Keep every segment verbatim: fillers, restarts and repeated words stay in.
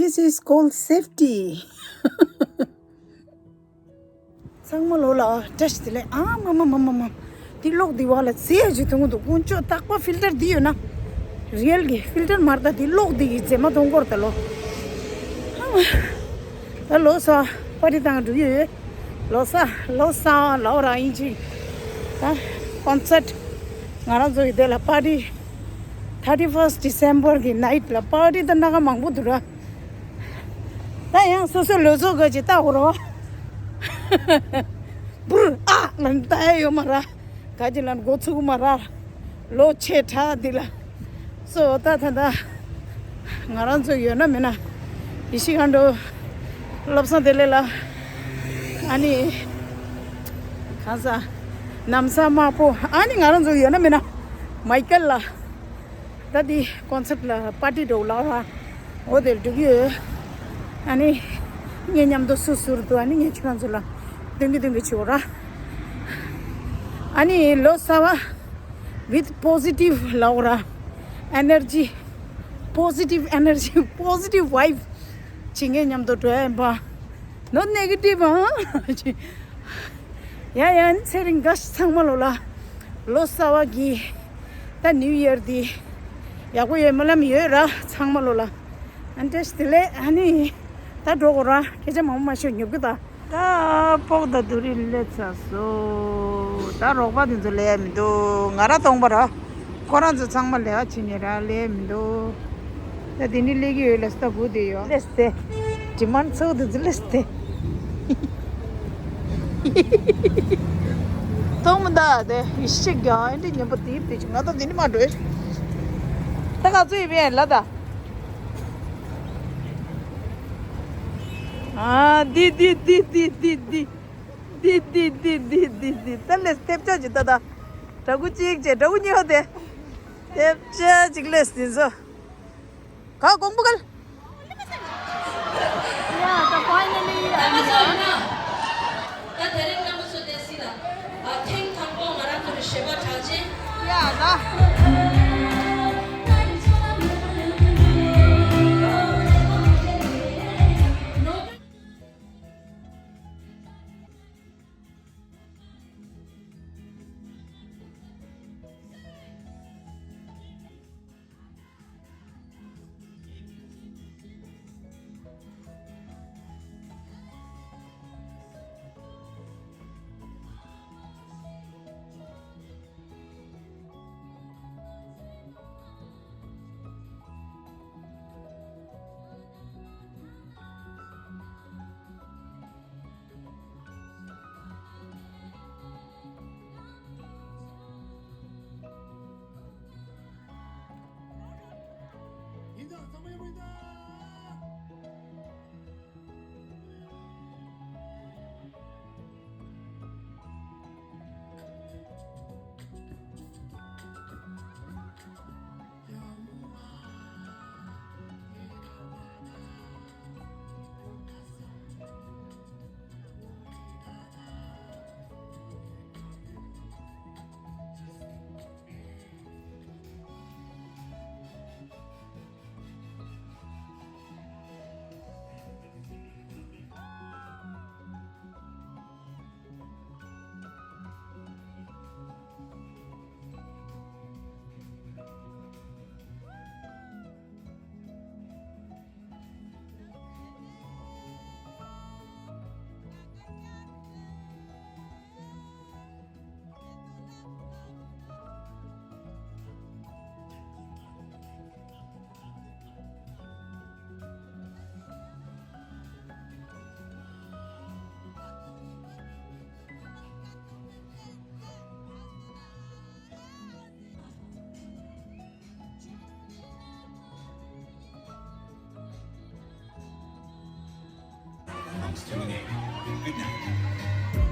This is called safety. ཚང་མ་ལོ་ལ་བཀྲ་ཤིས་བདེ་ལེགས། ཨ་མ་མ་མ་མ་མ། འདི་གློག་འདི་བ་ལ་ཟེ་ཡ་ཅིག་ཐུང་ངུ་འདུག་དཀོན་མཆོག། རྟག་པར་ཕིལ་ཊར་འདི་ཡོད་ན། རི་ཡལ་གྱི་ཕིལ་ཊར་མ་རེད་ད། འདི་གློག་འདི་གི་རྫས་མ་གཏོང་སྐོར་ད་ལོ། ཨ་མ། ད་ལོ་གསར་པ་པར་ཊི་བཏང་འགྲོ་གི་ཡོད། ལོ་གསར་ལོ་གསར་ལོ་ར་ཡིན་ཅིག་ད་ཀོན་སར་ཊི། ང་རང་ཚོ་ཡི་དེ་ལ་པར་ཊི། thirty first December གི་ནའིཊ་ལ་པར་ཊི་ད་སྣ་ཁ་མང་པོ་འདུག་ར། ད་ཡང་སོ་སོའི་ལོ་ཚོད་ག་ཅིག་ལྟ་འོ་རོ། འབུར་ཨ་ལ་ལྟ་ཡ་ཡོད་མ་ར། ག་ཅིག་ལ་འགོ་ཚུགས་མ་ར། ལོ་ཆེ་དྲགས་འདི་ལ། སོ་ད་ད་ད། ང་རང་ཚོ་ཡོད་ན་མེད་ན། ཡེ་ཤེས་མཁའ་འགྲོ། བློ་བཟང་བདེ་ལེགས་ལགས། ཨ་ནི། གང་ཟག་ནམ་བཟང་དམར་པོ། ཨ་ནི་ང་རང་ཚོ་ཡོད་ན་མེད་ན། མའི་ཀལ་ལགས། ད་འདི་ཀོན་སར་ཊི་ལ་པར་ཊི་འགྲོ་ལ་བ། འོ་དེར་འགྲོ་གི་ཡོད། ཨ་ནི། ངའི་མཉམ་དུ་སུ་ཟུར་དུ་ཨ་ནི་ངས་ཁྱེད་རང་ཚོ་ལ་སྟོན་གི་སྟོན་གི་བྱེད་འོ་ར། ཨ་ནི་ལོ་གསར་བ། with positive ལབ་འོ་ར། ཨེ་ནར་ཇི། positive energy, positive vibe ཅིག་ངའི་མཉམ་དུ་འགྲོ་ཡ་ཡིན་པ། No negative ཨ། ཡ་ཡ། ཨ་ནི་ཚེ་རིང་དགའ་ཚང་མ་ལོ་ལ། ལོ་གསར་བ་གི། ད་ནིའུ་ཡར་འདི། ཡག་པོ་ཡོད་སྨོན་ལམ་ཡོད་ར་ཚང་མ་ལོ་ལ། ཨ་ནི་བཀྲ་ཤིས་བདེ་ལེགས། ཨ་ནི། ད་འགྲོ་དགོས་ར། སྐད་ཆ་མང་པོ་མ་ཤོད། ཉོབ་གི་ད། ད་ཕོག་ད་དུ་རི་སླེབས་ཚར་སོང་། ད་རོགས་པ་དེ་ཚོ་སླེབས་ཡ་མི་འདུག་ང་ར་སྟོང་པ་ར། ཁོ་རང་ཚོ་ཚང་མ་ལས་ཀ་བྱེད་ནས་ར་སླེབས་མི་འདུག་ད་དེ་འདྲ་སླེབས་ཀྱི་ཡོད་ལ་སྟབས་བུ་དེ་ཡོད་སླེབས་ཏེ། ཌི་མན་ཌི་ཚོགས་དེ་ཚོ་སླེབས་ཏེ། སྟོང་མི་འདུག་དེ་ཡེ་ཤེས་རྒྱ་ཨེ་འདྲ་ཉན་པ་དེ་དེ་ཅིག་ང་ད་དེ་ནི་མ་འགྲོ། ད་ག་ཚོད་ཡིན་པས་ལ་ད། ཨ། འདི་འདི་འདི། ད་ལས་ཐེབས་ཆག་ཅིག་ད་ད། དྲ་གུ་གཅིག་བྱས་དྲ་གུ་གཉིས་ཧ་དེ། ཐེབས་ཆག་ཅིག་ལས་འདི་ཚོ། ག་གོང་བུ་གལ། Yeah, the finally, ད་དེ་རིང་རྣམ་པ་ཚོ་བསྡད་སྲིད་ལ། ཨ། ཐེངས་དང་པོ་ང་རང་ཚོ་ལ་ཞལ་པར་གྲགས་ཆེན། Yeah, ད།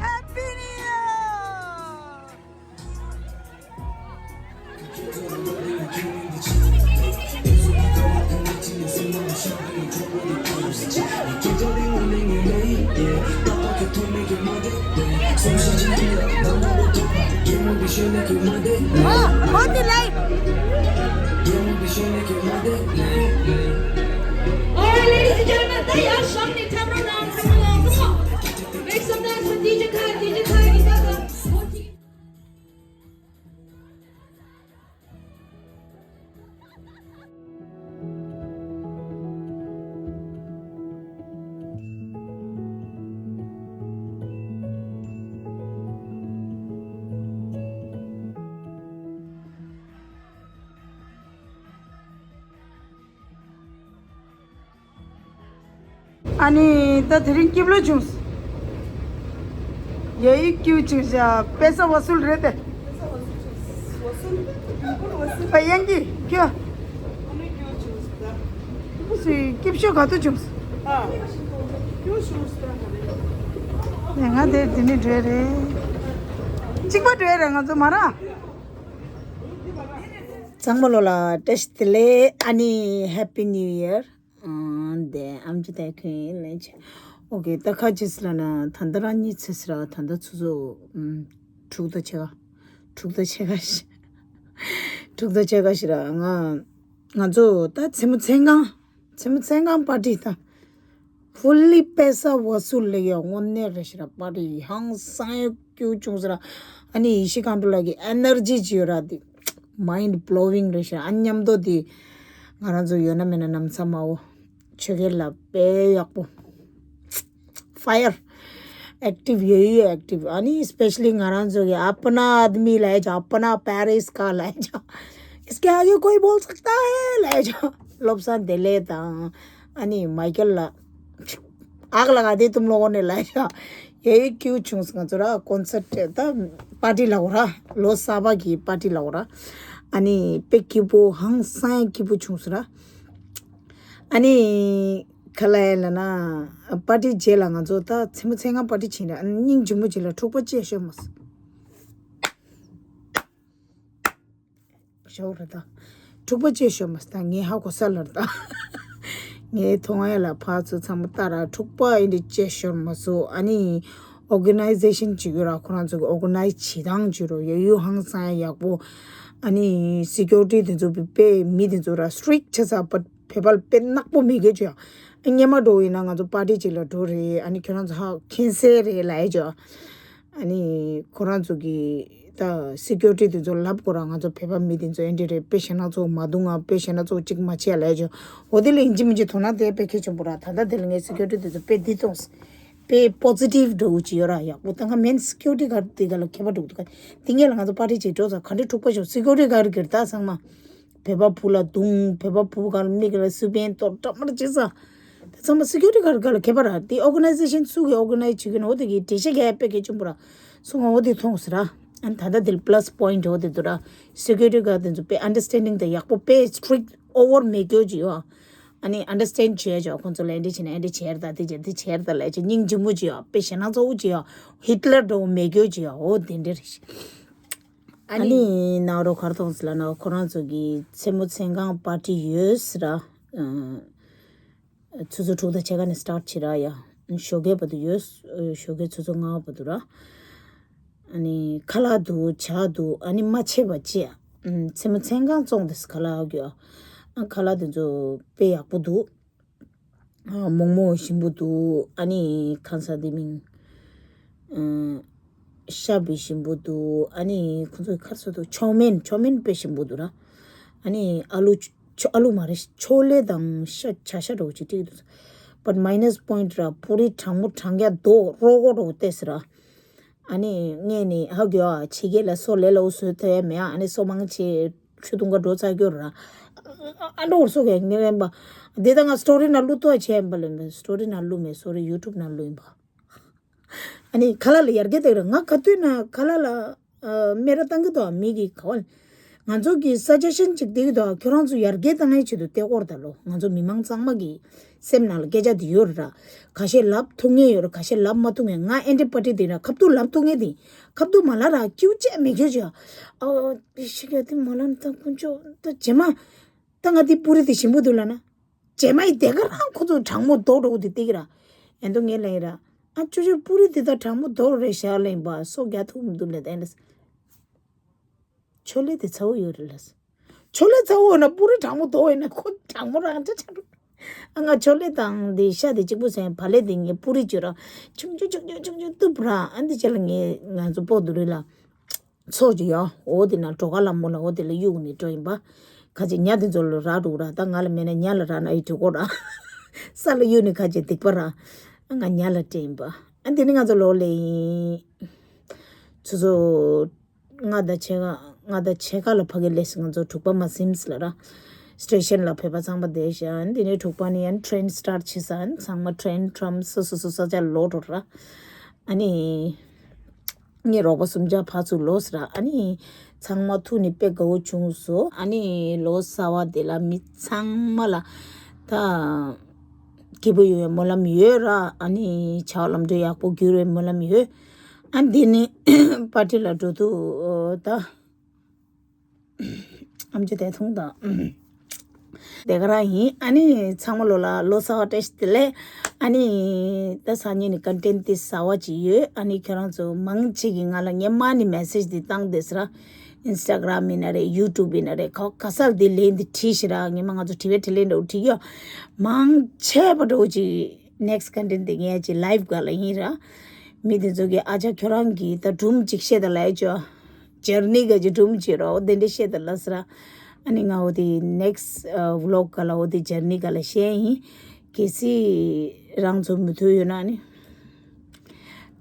Happy New Year! Oh, hold the light. All right, ladies and Hey, y'all, Shang Ni, Tamara Ram, come along, come on. Make some noise for D J Khaled, D J Khaled, you got the ཨ་ནི་ད་དེ་རིང་སྐྱིད་པོ་བྱུང་། ཡ་ཡི་སྐྱིད་བྱུང་ཤག་པེ་ས་ཝ་སུལ་རེད་དེ། པ་ཡན་གྱི་ཁྱོད། སུའི་སྐྱིད་ཤོས་ག་ཚོད་བྱུང་། ང་དེ་དེ་ནི་འགྲོ་རེད། གཅིག་པ་འགྲོ་རེད་ང་ཚོ་མ་ར། ཚང་མ་ལོ་ལ་བཀྲ་ཤིས་བདེ་ལེགས། ཨ་ནི་Happy New Year། ཨང་། དེ་ཨམ་ཅི་དེ་ཁོས་ལན་ཆེ། ཨོ་ཀེ། ད་ཁ་ཅིག་ལ་ན་ད་ལྟ་རང་ཉིད་ཚེ་སི་ར་ད་ལྟ་ཆུ་ཚོད་ཨམ། དྲུག་དང་ཕྱེད་ཀ། དྲུག་དང་ཕྱེད་ཀ་ཞིག་དྲུག་དང་ཕྱེད་ཀ་ཞིག་ར། ང་ང་ཚོ་ད་མཚན་མོ་མཚན་གང་། མཚན་མོ་མཚན་གང་པར་ཊི་ད། ཧྥུལ་ལི་པེ་ས་ཝ་སུལ་ལེ་ཡ་དངོས་གནས་རེད་ཤི་ར། པར་ཊི་ཧང་སང་ཡ་སྐྱིད་བྱུང་ཟེར་ར། ཨ་ནི་ཡེ་ཤེས་ཀང་ཏུ་ལགས་ཀྱི་ཨེ་ནར་ཇི་ཅིག་ཡོད་ར། དེ་མའིན་ཌི་བྷི་ལོ་ཝིང་རེད་ཤི་ར། ཨ་མཉམ་དུ་དེ་ང་རང་ཚོ་ཡོད་ན་མེད་ན་ནམ་ཚ་མ་འོ། ཆོས་རྒྱལ་ལགས་དཔེ་ཡག་པོ། ཕ་ཡར། ཨེག་ཊིབ་ཡོད་ཡོད་ཨེག་ཊིབ། ཨ་ནི་སི་པེ་ཤ་ལི་ང་རང་ཚོ་གི་अपना आदमी ལབ་ཡ་ཅག अपना पार्टी का ལབ་ཡ་ཅག इसके आगे कोई बोल सकता है ལབ་ཡ་ཅག་བློ་བཟང་བདེ་ལེགས་དང་། ཨ་ནི་མའི་ཀལ་ལགས། आग लगा दे तुम लोगों ने ལབ་ཡ་ཅག་ཡ་ཡི་སྐྱིད་བྱུང་སོང་། ང་ཚོ་ར་ཀོན་སར་ཊི་ད་པར་ཊི་ལབ་དགོས་ར། ལོ་གསར་པ་གི་པར་ཊི་ལབ་དགོས་ར། ཨ་ནི་དཔེ་སྐྱིད་པོ་ཧང་སང་ཡ་སྐྱིད་པོ་བྱུང་སོང་ར། ཨ་ནི་ག་ལབ་ཡ་ལབ་ན། པར་ཊི་རྗེས་ལ་ང་ཚོ་ད་མཚན་མོ་མཚན་གང་པར་ཊི་བྱས་ནས། ཨ་ནི་སྙིང་རྗེ་མོ་བྱས་ལ་འཁྲུག་པ་ཅིག་ཤོར་མ་སོང་། ཞོག་རེད་ད། འཁྲུག་པ་ཅིག་ཤོར་མ་སོང་། ད་ངའི་ཧ་གོ་ས་ལ་རེད་ད། ངའི་མཐོང་ཡ་ལ་ཕར་ཚུར་ཚང་མ་ལྟ་ར། འཁྲུག་པ་ཨེ་འདྲ་ཅིག་ཤོར་མ་སོང་། ཨ་ནི་ཨོར་ག་ནའི་ཛེ་ཤན་ཅིག་ཡོད་ར། ཁོ་རང་ཚོ་གི་ཨོར་ག་ནའིཛ་བྱེད་སྟངས་ཅིག་རོ། ཡ་ཡུ་ཧང་སང་ཡ་ཡག་པོ། ཨ་ནི་སི་ཀུ་རི་ཊི་དེ་ཚོ་དཔེ་མི་དེ་ཚོ་ར་སི་ཊིག་ཆགས་ཚར་བ། བོད་པ་དཔེ་ནག་པོ་མེད་མཁན་ཅིག་ཡ། ཨ་སྔོན་མ་འགྲོ་ཡིན་ན་ང་ཚོ་པར་ཊི་ཅིག་ལ་འགྲོ་རེད། ཨ་ནི་ཁྱོད་རང་ཚོ་ཧ་མཁྱེན་གསལ་རེད་ལབ་ཡ་ཅིག་ཡ། ཨ་ནི་ཁོ་རང་ཚོ་གི་ད་སི་ཀུ་རི་ཊི་དེ་ཚོ་ལབ་དགོས་ར། ང་ཚོ་བོད་པ་མི་དེ་ཚོ་ཨེ་འདྲ་རེད། དཔེ་ཞེ་ན་ཚོ་མ་འདུག་ང་དཔེ་ཞེ་ན་ཚོ་གཅིག་མ་བྱེད་ལབ་ཡ་ཅིག་ཡ། འོ་དེ་ལ་ཡིན་གཅིག་མིན་གཅིག་དོ་སྣང་དེ་དཔེ་གལ་ཆེན་པོ་ར། ད་ལྟ་དེ་ལ་ངས་སི་ཀུ་རི་ཊི་དེ་ཚོ་དཔེ་འདི་གཏོང་། དཔེ་པོ་ཛི་ཊིབ་འདྲ་བོ་ཅིག་ཡོད་ར། ཡག་པོ། ད་ང་མེན་སི་ཀུ་རི་ཊི་གཱཌ་དེ་ག་ལ་ཁྱད་པར་འདུག་འདུག་ག་དེ་ངས་ལ་ང་ཚོ་པར་ཊི་ཅིག་འགྲོ་ཙང་ག་འདྲ་འཁྲུག་པ་ཤོར། སི་ཀུ་རི་ཊི་གཱཌ་གིར་ད་ཚང་མ། བོད་པ་བུ་ལ་རྡུང་། བོད་པ་བུ་ག་ལ་མིག་ལ་སུ་པན་གཏོར། འདྲ་མར་བྱེད་ས། དེ་ཚང་མ་སི་ཀུ་རི་ཊི་གཱཌ་ག་ལ་ཁྱད་པར་ར། དེ་ཨོར་ག་ནའི་ཛེ་ཤན་སུ་གིས་ཨོར་ག་ནའིཛ་བྱེད་ཀྱི་ཡིན་འོ་དེ་གི་འགྲེལ་བཤད་རྒྱག་ཡ་དཔེ་གལ་ཆེན་པོ་ར། སོ་ང་འོ་དེ་མཐོང་སོང་ར། ཨ་ནི་ད་ལྟ་དེ་ལ་པ་ལ་སི་པོ་ཡིན་ཊི་འོ་དེ་འདུག་ར། སི་ཀུ་རི་ཊི་གཱཌ་དེ་ཚོ་དཔེ་ཨན་ཌར་སི་ཊེན་ཌིང་དང་ཡག་པོ། དཔེ་སི་ཊིག་ཨོ་ཝར་མེད་རྒྱུ་ཅིག་ཡོད། ཨ་ནི་ཨན་ཌར་སི་ཊེན་ཌི་བྱེད་ཡ་ཅིག་ཡ། ཁོང་ཚོ་ལ་ཨེ་འདྲ་བྱས་ན་ཨེ་འདྲ་བྱས་ར། ད་དེ་བྱས་དེ་བྱས་ར་ད་ལབ་ཅིག་སྙིང་རྗེ་མོ་ཅིག་ཡ། དཔེ་ཞེ་ན་ཚ་བོ་ཅིག་ཡ། ཧི་ཊི་ལར་འདྲ་བོ་མེད་རྒྱུ་ཅིག་ཡ། འོ་དེ་འདྲ་རེད། ཨ་ཨ་ནི་ནི་ནཱ་རོ་ག་རེ་མཐོང་སོང་ལབ་ན། ཁོ་རང་ཚོ་གི་མཚན་མོ་མཚན་གང་པར་ཊི་ཡོད་ས་ར། ཨ་ཆུ་ཚོད་དྲུག་དང་ཕྱེད་ཀ་ནས་སི་ཊར་ཊི་བྱེད་ར་ཡ། ཞོགས་ཀའི་བར་དུ་ཡོད། ཞོགས་ཀའི་ཆུ་ཚོད་ལྔ་བར་དུ་ར། ཨ་ནི་ཁ་ལག་འདུག་ཇ་འདུག་ཨ་ནི་མ་ཆད་པ་ཅིག་ཡ། མཚན་མོ་མཚན་གང་བཙོང་དེ་ཁ་ལག་གི་ཡ། ཨ་ཁ་ལག་དེ་ཚོ་དཔེ་ཡག་པོ་འདུག་ཨ་མོག་མོག་ཞིམ་པོ་འདུག་ཨ་ནི་གང་ཟག་དེ་མིང་། ཨ་ཤ་བི་ཞིམ་པོ་འདུག་ཨ་ནི་ཁོ་ཚོ་ག་རེ་ཟེར་འདུག་ཆོ་མེན། ཆོ་མེན་དཔེ་ཞིམ་པོ་འདུག་ར། ཨ་ནི་ཨ་ལུ། ཆོ། ཨ་ལུ་མ་རེད། ཆོ་ལེ་དང་ཤ། བྱ་ཤ་འདྲ་བོ་ཅིག་སྤྲད་འདུག But minus point ར། པུ་རི་གྲང་མོ་གྲང་རྐྱང་རྡོ་རོ་ཀོ་འདྲ་བོ་སྟེར་ཟེར་ར། ཨ་ནི་ངས་ནི་ཧ་གོ་ཡ། ཕྱི་རྒྱལ་ལ་སོ་ལས་སླ་བོ་བཟོ་ཐུབ་ཡ་མེད་ཨ། ཨ་ནི་སོ་མང་ཆེ་ཆུ་འཐུང་ག་འགྲོ་ཚར་རྒྱུ་ར། ཨ་འགྲོ་བར་སོ་གས་ངས་ལེན་པ། འདི་ད་ང་སི་ཊོ་རི་ནང་བླུག་ཐུབ་བྱས་ཡིན་པ་ལེན་པ། སི་ཊོ་རི་ནང་བླུག་མེད། སོ་རི་ཡུ་ཊུབ་ནང་བླུག་ཡིན་པ། ཨ་ནི་ཁ་ལག་ལ་ཡར་རྒྱས་བཏང་ར། ང་ག་དུས་ན་ཁ་ལག་ལ་ཨ་སྨད་ར་བཏང་གི་འདུག་མི་གི་ག་བ་ལ། ང་ཚོ་གི་སཱ་ཇེ་ཤན་ཅིག་སྟེར་གི་འདུག་ཁྱོད་རང་ཚོ་ཡར་རྒྱས་བཏང་ཡའི་ཆེད་དུ་སྟེར་དགོས་རེད་ད་ལོ། ང་ཚོ་མི་མང་ཚང་མ་གི་སེམས་ནང་ལ་སྐད་ཆ་དེ་ཡོད་རེད་ར། ཁ་ཤས་ལབ་ཐུབ་མཁན་ཡོད་རེད། ཁ་ཤས་ལབ་མ་ཐུབ་མཁན། ང་ཨེ་འདྲའི་པར་ཊི་དེ་ན་ཁ་ཐུག་ལབ་ཐུབ་མཁན་དེ། ཁ་ཐུག་མ་ལབ་ར་སྐྱིད་པོ་བྱས་མེད་སྐྱོ་བྱས། ཨ་ཤི་ཀ་དེ་མ་ལབ་ན་ད་དཀོན་མཆོག་ད་རྗེས་མ། ད་ང་དེ་པུ་རི་དེ་ཞིམ་པོ་འདུག་ལབ་ན། རྗེས་མ་ཡི་དེ་ག་རང་ཁོ་ཚོ་གྲང་མོ་རྡོག་འདྲ་བོ་དེ་སྟེར་གི་ར། ཨེ་འདུག་ངས་ལབ་ཡིན་ར། ཨ་ཅོ་ཅོ་པུ་རི་དེ་ད་གྲང་མོ་རྡོག་རེད་ཤག་ལབ་ཡིན་པ། སོ་རྒྱག་ཐུབ་མི་འདུག་ལབ་དེ་ལ། ཆོ་ལེ་དེ་ཚ་བོ་ཡོད་རེད་ལབ། ཆོ་ལེ་ཚ་བོ་ཡོད་ན་པུ་རི་གྲང་མོ་རྡོག་ཡིན་ན་ཁོ་གྲང་མོ་རང་ཆ་ཆ་འགྲོ། ཨ་ང་ཆོ་ལེ་དང་འདི་ཤ་དེ་གཅིག་པུ་ཟེར་བ་ལེ་དེ་ངས་པུ་རི་བཅུ་ར་ཆུང་ཆུང་ཆུང་ཆུང་ཆུང་ཆུང་གཏུབ་ར། ཨ་འདི་ཅི་ལ་ངས་ང་ཚོ་པོ་དུ་རི་ལ་ཚོགས་ཀྱི་ཡོ། འོ་དེ་ན་གྲོ་ག་ལ་མོ་ལ་འོ་དེ་ལ་གཡུག་ནས་འགྲོ་ཡིན་པ། ཁ་ཅིག་ཉ་དེ་ཚོ་ལ་ར་འགྲོ་ར། ད་ང་ལ་མེད་ན་ཉ་ལ་ར་ན་ཡི་འགྲོ་གོ་ར། ས་ལ་གཡུག་ནས་ཁ་ཅིག་སྡིག་པ་ར། ཨ་ང་ཉ་ལ་སྤྲད་ཡིན་པ། ཨ་འདི་ནི་ང་ཚོ་ལོ་ལེ་ཡིན། ཚོ་ཚོ། ང་དང་ཆེ་ག་ང་དང་ཆེ་ག་ལ་ཕ་གི་ལས་ང་ཚོ་དྲུག་པ་མ་སིམས་ལ་ར། སི་ཊེ་ཤན་ལ་བོད་པ་ཚང་མ་བསྡད་ཤག་ཨ་འདི་ནས་དྲུག་པ་ནས་ཡང་ཊེན་སི་ཊར་ཊི་བྱེད་ས། ཨ་ནི་ཚང་མ་ཊེན་ཊི་ཊམ་སོ་སོ་སོ་ས་ཆ་ལོག་འགྲོ་ར། ཨ་ནི་ངའི་རོགས་པ་གསུམ་ཆ་ཕར་ཚུར་ལོག་ཟེར་ར། ཨ་ནི་ཚང་མ་ཐུག་ནས་དཔེ་དགའ་བོ་བྱུང་སོང་། ཨ་ནི་ལོ་གསར་བ་དེ་ལ་མི་ཚང་མ་ལ་ད་སྐྱིད་པོ་ཡོང་བའི་སྨོན་ལམ་ཡོད་ར། ཨ་ནི་བྱ་བ་ལམ་འགྲོ་ཡག་པོ་འགྱུར་བའི་སྨོན་ལམ་ཡོད། ཨ་འདི་ནི་པར་ཊི་ལ་འགྲོ་དུས་ད་ཨམ་ཅོག་དེ་ཐུང་དང་དེ་ག་རང་ཡིན། ཨ་ནི་ཚང་མ་ལོ་ལ་ལོ་གསར་བ་བཀྲ་ཤིས་བདེ་ལེགས། ཨ་ནི་ད་སང་ཉིན་ནི་ཀོན་ཊེན་ཊི་དེ་གསར་བ་ཅིག་ཡོད། ཨ་ནི་ཁྱོད་རང་ཚོ་མང་ཆེ་གིས་ང་ལ་སྔོན་མ་ནས་མེ་སེ་ཇི་དེ་བཏང་བསྡད་ཟེར་ར། ཨིན་སི་ཊ་གྷི་རམ་ཡིན་ན་རེད། ཡུ་ཊུབ་ཡིན་ན་རེད། ག་ག་སར་དེ་ལན་དེ་བྲིས་ཤི་ར། ངས་མ་ང་ཚོ་དྲི་བའི་དྲིས་ལན་འདྲ་བོ་བྲིས་ཡོད། མང་ཆེ་བ་འདྲ་བོ་ཅིག་ནེག་སི་ཊི་ཀོན་ཊེན་ཊི་དེ་ངས་ཅིག་ལའིབ་སྒང་ལ་ཡིན་ར། མི་དེ་ཚོ་གིས་ཨ་ཅག་ཁྱོད་རང་གིས་ད་སྒྲུང་ཅིག་བཤད་དང་ལབ་ཡ་ཅོ། ཇར་ནི་ག་ཅིག་སྒྲུང་བྱེད་རོགས། དེ་འདྲ་བཤད་དང་ལབ་ཟེར་ར། ཨ་ནི་ང་འོ་དེ་ནེག་སི་ཊི་ཝི་ལོག་སྒང་ལ་འོ་དེ་ཇར་ནི་སྒང་ལ་བཤད་ཡིན། གལ་སྲིད་རང་ཚོ་མི་ཐུབ་ཡོད་ན་ཨ་ནི།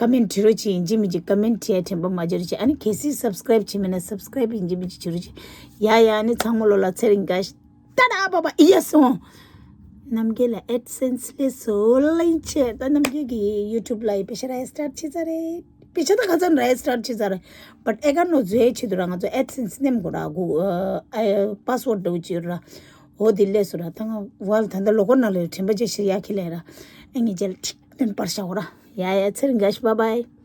ཀ་མེན་ཊི་བྲིས་རོགས་བྱེད། ཡིན་གཅིག་མིན་གཅིག་ཀ་མེན་ཊི་བྲིས་ཡ་དྲན་པ་མ་བརྗེད་རོགས་བྱེད། ཨ་ནི་གལ་སྲིད་སབ་སི་ཀ་རེབ་བྱེད་མེད་ན་སབ་སི་ཀ་རེབ་ཡིན་གཅིག་མིན་གཅིག་བྱེད་རོགས་བྱེད། ཡ་ཡ། ཨ་ནི་ཚང་མ་ལོ་ལ་ཚེ་རིང་དགའ་ཤ། ཏ་ཏ་པ་པ་ཡེ་སོང་། རྣམ་རྒྱལ་ལ་ཨེ་ཌི་སེན་སི་སླེབས་སོང་ལེ་ཆེ། ད་རྣམ་རྒྱལ་གྱི་ཡུ་ཊུབ་ལ་ཡི་པེ་ཤ་ར་ཡི་སི་ཊར་ཊི་བྱེད་ཚར་རེད། པེ་ཤ་ད་ག་ཚོད་ར་ཡི་སི་ཊར་ཊི་བྱེད་ཚར་རེད། བཊ་ཨེ་ཀ་ནོ་ཛོའི་ཆེད་དུ་ར་ང་ཚོ་ཨེ་ཌི་སེན་སི་ནེམ་གོ་ར་གུ་ཨ་པ་སི་ཝར་ཌི་འདྲ་བོ་ཅིག་ཡོད་ར། འོ་དེ་སླེབས་སོང་ར། ད་ང་ཝལ་ད་ལྟ་ལོ་གོ་ན་ལོ་དྲན་པ་ཅིག་ཤི་ཡ་ཁི་ལེ་ར། ཨ་ངེ་ཅལ་ཁྲིག་ཏན་པར་ཤ་འོ་ར། ཡ་ཡ། ཚེ་རིང་དགའ་ཤ། བཱའི་བཱའི།